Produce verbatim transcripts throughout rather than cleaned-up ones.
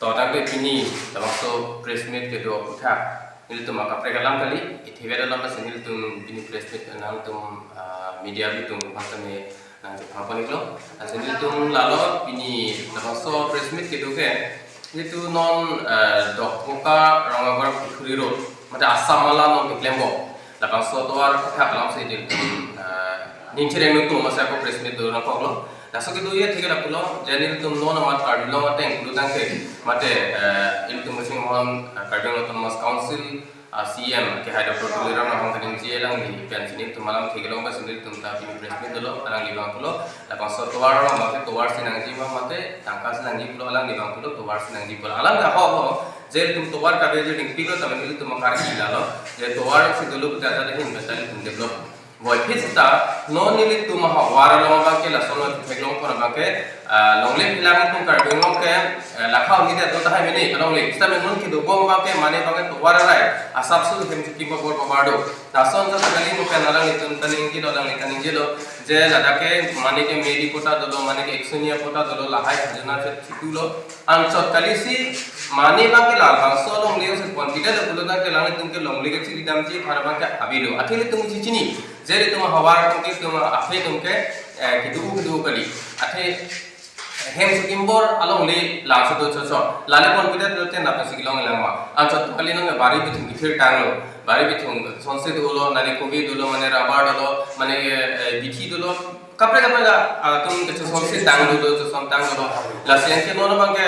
To tangte pini labangso press meet kedo aphuthak nelitum akaprek alam kali, ithivet alam asi nelitum pini press meet nangtum, ah, media abitung aphan tame nangchephan pon-iklo. Lasi nelitum lalo pini labangso press meet kedo ke nelitum non, ah, Dokmoka Rongagor Pukhuri Road, mate Assam Mala non keklembom labangso tovar aphuthak alam si nelitum, ah, ning chereng nelitum masa ko press meet do nangkoklo. Laso kedo ye thik lapulo, je nelitum non amat Karbi Anglong ateng pulo tangte, mate, eh, ilitum kachinghon, eh, Karbi Anglong Autonomous Council, ah, C E M kehai Doctor Tuliram Ronghang kaningje alangli pen si nelitum alam theklong ba si nelitum ta pini press meet dolo, alangli abang pulo, labangso tovar lo, mate tovar si nangji ma, mate tangka si nangji pulo, alangli abang pulo tovar si nangji pulo. Alam ta ho ho, je ilitum tovar kave je ning pilo, tame nelitum akar si lalo, je tovar si dolo puta ta hin beta ilitum develop. Boy, phit seta, non nelitum ahavar along abangke lason lo theklong pon abangke, ah, longle phelang atum Karbi Anglong ke, eh, lakha uni det do tahai mene, longle. Seta men non kedo bom abangke mane abangke tovar arai, asap su hem chukim babor babar do. Lason sa kali mo pen alanglitum ta ningjelo, alangli ta ningjelo, je ladak ke mane ke Medi quota dolo, mane ke Eksonia quota dolo, lahai khajana che chitulo. Anchot kali si, mane abangke labangso longle si pon pida lo pulo tangte alanglitum ke longle ke chiri damji aphan abangke avelo. Athe ilitum chichini. Je ilitum ahavar atum ke, itum aphi atum ke, eh, kedo kedo kali. Athe hem chukim bor alongle laso do chocho. Lale pon pida do ten dapat si kelong lang ma. Anchot kali nang bari bithung bithir tanglo. Bari bithung sonse dolo, nani kobi dolo, mane rubber dolo, mane, eh, bithi dolo. Kaprek kaprek atum ke choson si tang dolo, choson tang dolo. Lasi anke non abangke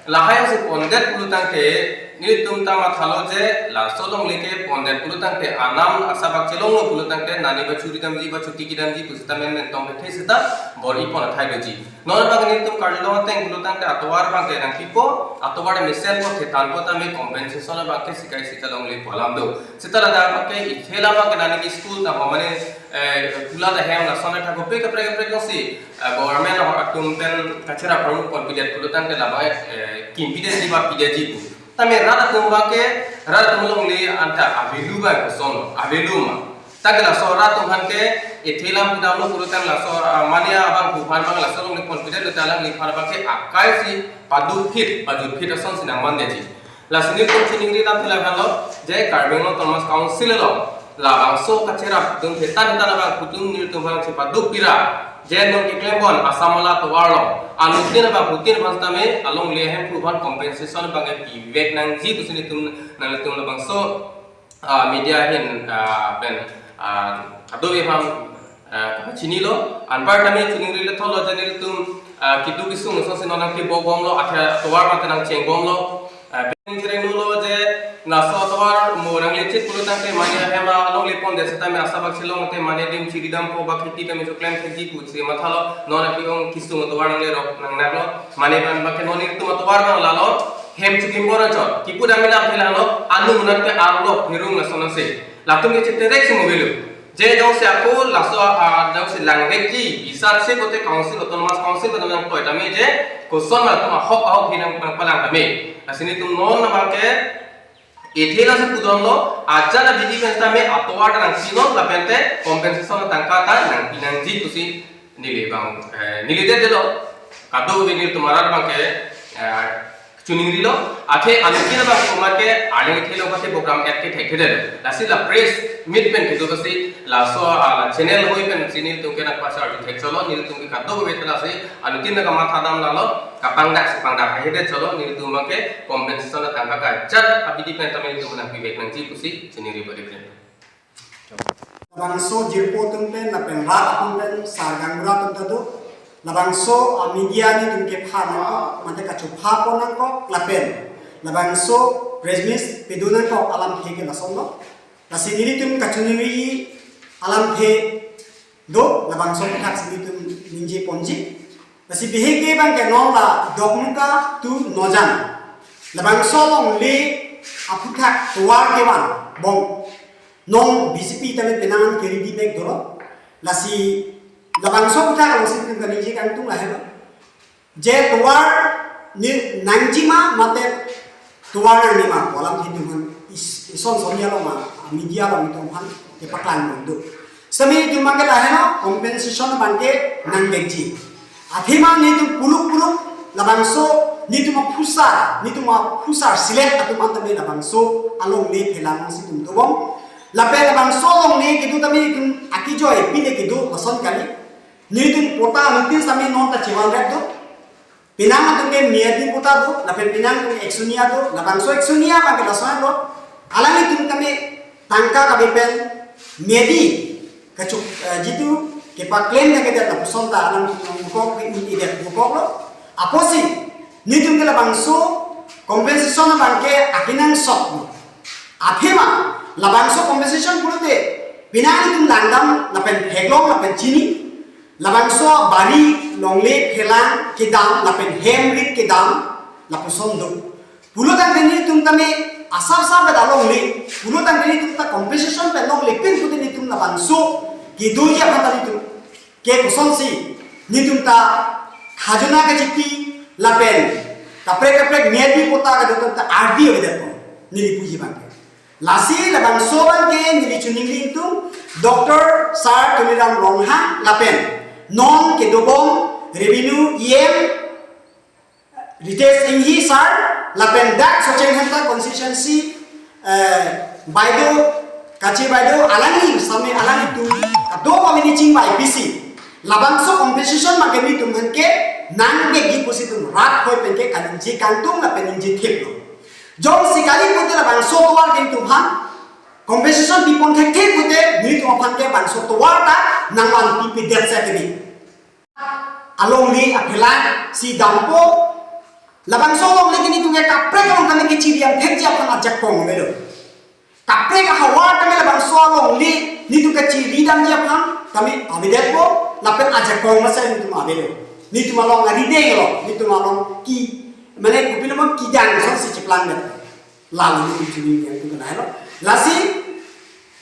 lahai si pondet pulo tangte, nelitum ta mathalo je laso longle ke pondet pulo tangte, anam asap bak chelonglo pulo tangte, nani ba churi damji ba chuti kedamji pu seta men men tong kethe seta bor-i pon athai doji. Non abang nelitum Karbi Anglong ateng pulo tangte atovar abangke nangpipo, atovar mesen po, thetan po tame compensation abangke sikai sita longle pu alam do. Seta ladak abangke ithela abangke nani ke school ta ho mane, eh, kulat ahem lason athak kopi kaprek kaprek along si, eh, government ahok atum pen kacherap armu pon pidet pulo tangte labang, eh, kim pidet ji ba pidet ji pu. Tame rat atum abangke, rat atum longle anta avelo ba koson, avelo ma. Tangte laso rat atum aphan ke, ithela kedam lo pulo tang laso, ah, mane abang pu aphan abang laso longle pon pidet lo ta alangliphan abangke akai si paduk phit, paduk phit ason si nangman detji. Lasi nelitum chiningri dam thela halo, je Karbi Anglong Autonomous Council along labangso kacherap dun thetan thetan abang kutum nelitum abang chepaduk pira, je non keklembom Assam Mala tovar lo, anuttin abang hutin abang tame alongle hem pu aphan compensation abangke pivek nangji pusi nelitum, nanglitum labangso, ah, media ahin, ah, pen, ah, kado-i aphan, ah, chinilo, anpar tame chiningri le tholo je nelitum, ah, kedo kesung ason si non nangkebok bomlo, athe tovar mate nangcheng bomlo, ah, pen chereng lo je laso tovar mo nanglechit pulo tangte mane ahem alongle pondet seta me asap bak chelong te mane adim chiri dampo ba kheti tame choklem kheti pusi mathalo, non api ong kesung tovar nanglerok nangnaklo, mane abang abangke non nelitum atovar abang lalo, hem chukim bor anchot. Kipu dam inam thela lo, anu munan ke arlo pherung lason ase. Latum ke cheterek si mo avelo. Je jongsi ako laso, ah, jongsi langvekji, bisar se kote council, autonomous council kote nangtoi tame je, koson latum ahok ahok hinang pangpalang tame. Lasi nelitum non abangke, ithela si pudon lo, ajat abidi pen tame atovar ta nangpinon, lapente compensation tangka ta nangpi nangji pusi neli abang, eh, neli det detlo, kado-kave nelitum arat abangke, eh, chiningrilo, athe anuttin abang komat ke aling ithelo kate program et ke thekthedet. Lasi la press meet pen kedo basi, laso, ah, la channel hoi pen si nelitum ke nangpasar du thek cholo, nelitum ke kado-kave ta lasi, anuttin nangkamatha dam lalo, kapangdak si pangdak ahedet cholo, nelitum abangke compensation atangka kajat abidi pen tame nelitum nangpivek nangji pusi chiningri badi pen. Labangso jirpo atum pen, lapen rat atum pen, sar gaonbura atum ta do. Labangso, ah, media nelitum kepha nangkok, mate kachopha pon nangkok, lapen labangso press meet pado nangkok alamthe ke lason lo. Lasi nelitum kachiningri alamthe do, labangso aphuthak si nelitum ningje ponji. Lasi bihek ke abangke non la Dokmoka to Nojan. Labangso longle aphuthak tovar kevan bom. Non B J P tame penang ke ready mek dolo. Lasi labangso aphuthak along si nelitum kaningje kangtung lahelo. Je tovar ne nangjima mate tovar nangjima pu alamthe nelitum aphan is-, ison son ya lo ma, media along nelitum aphan kepaklang dun do. Semi nelitum abangke lahelo, compensation abangke nangvekji. Athema nelitum puluk puluk labangso Netum aphusar, netum aphusar select atum an tame labangso alongle phelang si netum dobom. Lapen labangso alongle kedo tame netum akejoi pine kedo lason kali. Netum patta notice tame non ta chevan rep do. Penang atum ke miyadi patta do, lapen penang atum ke eksonia do, labangso eksonia abang ke lason do. Alanglitum tame tangka kabe pen miyadi kachuk, eh, jitu kepaklem thek-det lapuson ta alanglitum bukok ke un-edet bukok lo. Apotsi netum ke labangso compensation abang ke akenangsot lo. Athema labangso compensation pulote penang netum langdam lapen theklong lapen chini. Labangso bari longle phelang kedam lapen hem rit kedam lapuson do. Pulotangte netum tame asap sap beda longle, pulotangte netum ta compensation pen longle pin pute netum labangso kedoji aphan ta netum ke kosonsi netum ta khajona kachipi lapen kaprek kaprek miyadi patta kedo atum ta ardi avedet ko, neli puji abang ke. Lasi labangso abang ke neli choningri atum Doctor Sir Tuliram Ronghang lapen non kedobom Revenue E M Ritesh Enghi Sir lapen dak Socheng Hemta constituency, eh, baido, kache baido alangli same alanglitum kado kami ni chingbai pisi labangso compensation abang ke netum aphan ke nangvekji pusi netum rat hoi pen ke kaningje kangtung lapen ningje thip lo. Jongsi kali pute labangso tovar ke netum aphan compensation pipon thekthe pute netum aphan ke bangso tovar ta nangvan pipedet si kali. Alongle aphelang si dampo, labangso alongle ke netum ke kaprek along tame kechiri damthekji aphan ajakong avelo. Kaprek ahavar tame labangso alongle netum kechiri damji aphan tame avedetpo, lapen ajakong masa netum avelo. Netum along arideng lo, netum along ki, mane kopilo mo kidang asonsi cheplangdet. Lalu netum chini yang tu kenai lo. Lasi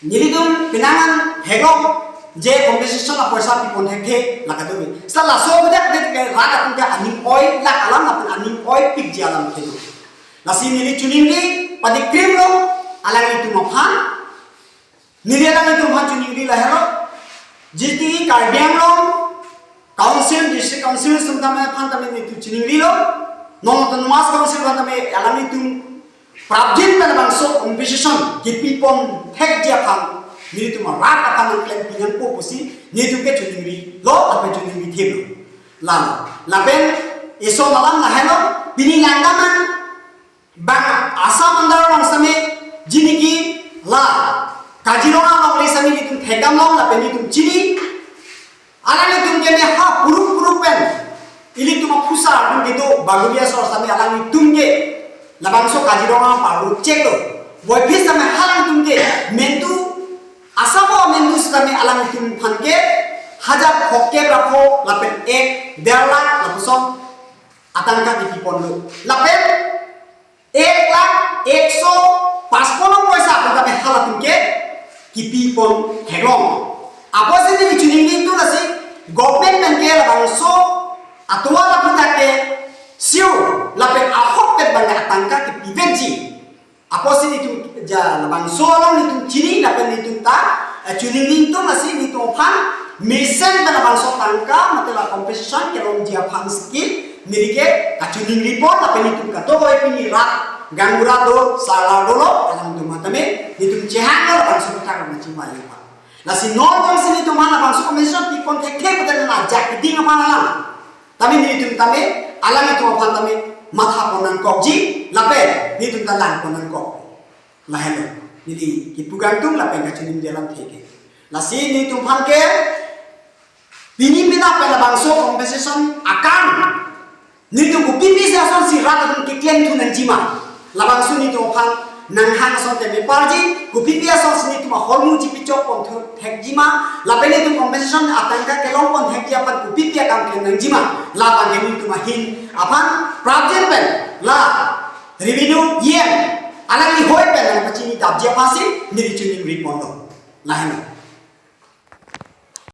nelitum penang an theklong je compensation apoisa pipon thekthe la kado me. Sa laso bedak det ke rat atum ke aning oi lak alam lapen aning oi pikji alam kedo. Lasi neli choningri padi krim lo alanglitum aphan. Neli alanglitum aphan choningri lahelo. Jiti Karbi Anglong Council, District Council atum tame aphan tame nelitum choningri lo. Non Autonomous Council aphan tame alanglitum prapjin pen labangso compensation kepipon thekji aphan nelitum arat aphan nangklem pinangpo pusi nelitum ke choningri lo lapen choningri thip lo. Lam lapen eson alam lahelo, pini langdam an bang Assam under bang same jiniki la Kaziranga alongle same nelitum thekdam long lapen nelitum chini. Alanglitum ke ne ha puruk puruk pen ilitum aphusar atum kedo Bagulia sor same alanglitum ke labangso Kaziranga parlo chek lo. Boiphit same alanglitum ke mentu asabo mentu same alanglitum aphan ke hajar phongkep ra pho lapen ek der lakh lapuson atangka kepipon lo. Lapen ek lakh ekso pachpon poisa atum tame halatum ke kepipon theklong. Apotsi neli choningri atum lasi government pen ke labangso atovar aphuthak ke sure lapen ahok pen bang atangka kepivekji. Apotsi netum ja labangso along netum chini lapen netum ta, eh, choningri atum lasi netum aphan mesen pen labangso tangka mate la compensation kelongji aphan ski neli ke kachoningri pon lapen netum kato koi pini rat gaonbura do sala dolo alangtum tame netum chehang lo labangso kethak machi mai aphan. Lasi non jongsi netum aphan labangso compensation pipon thekthe pute nang ajak keding aphan alang. Tame netum tame alanglitum aphan tame matha pon nangkokji lapen netum ta lang pon nangkok. Lahelo neli kepu kangtung lapen kachoningri alam theke. Lasi netum aphan ke pini penap pen labangso compensation akam netum kopi pisi asonsi rat atum keklem thu nangjima. Labangso netum aphan nanghang ason tame parji, kopi pi asonsi netum ahormu chipichok pon thu thekjima. Lapen netum compensation atangka kelong pon thekji aphan kopi pi akam klem nangjima. Labang ke netum ahin aphan prapjin pen la Revenue E M alangli hoi pen nangpachini damji aphansi neli choningri pon lo. Lahelo.